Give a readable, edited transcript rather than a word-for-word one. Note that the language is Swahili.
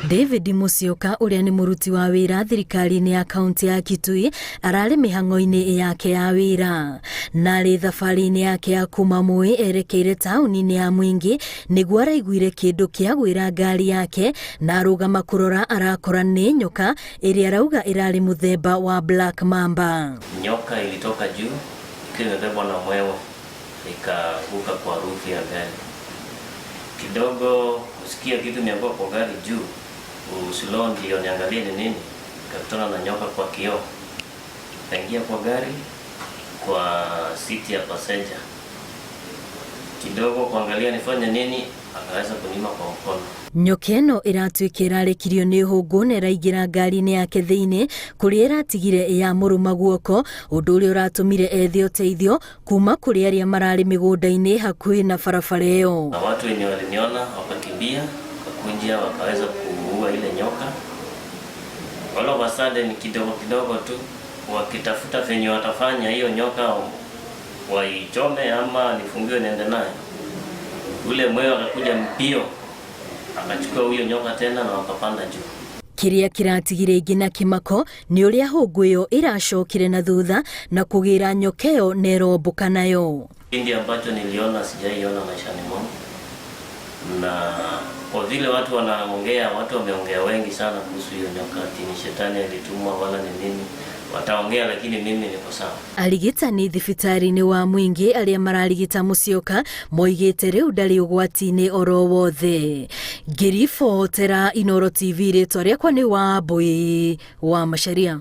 David Musyoka ũrĩa nĩ mũruti wa wĩra thirikari-inĩ ya kaunti ya Kitui ararĩ mĩhang'o-inĩ yake ya wĩra na arĩ thabarĩ-inĩ yake ya kuma Moi erekeire taũni-inĩ ya Mwingi nĩguo araiguire kĩndũ kĩagwĩra ngari yake na arũgama kũrora arakora nĩ nyoka ĩrĩa arauga ĩrarĩ mũthemba wa Black Mamba. Nyoka ilitoka juu ikiwa imebebwa na mwewe ikaanguka kwa roof ya gari. Kidogo kusikia kitu imeanguka kwa gari juu, uslow ndio niangalie ni nini, nikakutana na nyoka kwa kioo. Kaingia kwa gari kwa siti ya passenger. Kidogo kuangalia nifanye nini, akaweza kuniuma kwa mkono. Nyoka ĩno ĩratuĩka ĩrarekirio nĩ hũngũ na ĩraingĩra ngari-inĩ yake thĩinĩ kũrĩa ĩratigire ya mũrũma guoko, ũndũ ũrĩa ũratũmire ethe ũteithio kuma kũrĩ arĩa mararĩ mĩgũnda-inĩ hakuhĩ na barabara ĩyo. Na watu wenye waliniona wakakimbia, wakakunjia, wakaweza kuua ile nyoka. All of a sudden, kidogo kidogo tu wakitafuta venye watafanya hiyo nyoka waichome ama nifungiwe niende nayo. Ule mwewe akakuja mbio akachukua huyo nyoka tena na wakapanda juu. Kĩrĩa kĩratigire ingĩ na kĩmako nĩ ũrĩa hũngũ ĩyo ĩracokire na thutha na kũgĩra nyoka ĩyo na ĩrombũka nayo. Kipindi ambacho niliona sijaiona maishani mwangu, na kwa vile watu wanaongea, watu wameongea wengi sana kuhusu hiyo nyoka, ati ni shetani alitumwa wala ni nini, wataongea, lakini mimi niko sawa. Arigitani thibitarĩ-inĩ wa Mwingi arĩa mararigita Musyoka moigĩte rĩu ndarĩ ũgwati-inĩ oro wothe. Ngĩribotera Inooro TV, rĩtwa rĩakwa nĩ Wambui wa Macharia.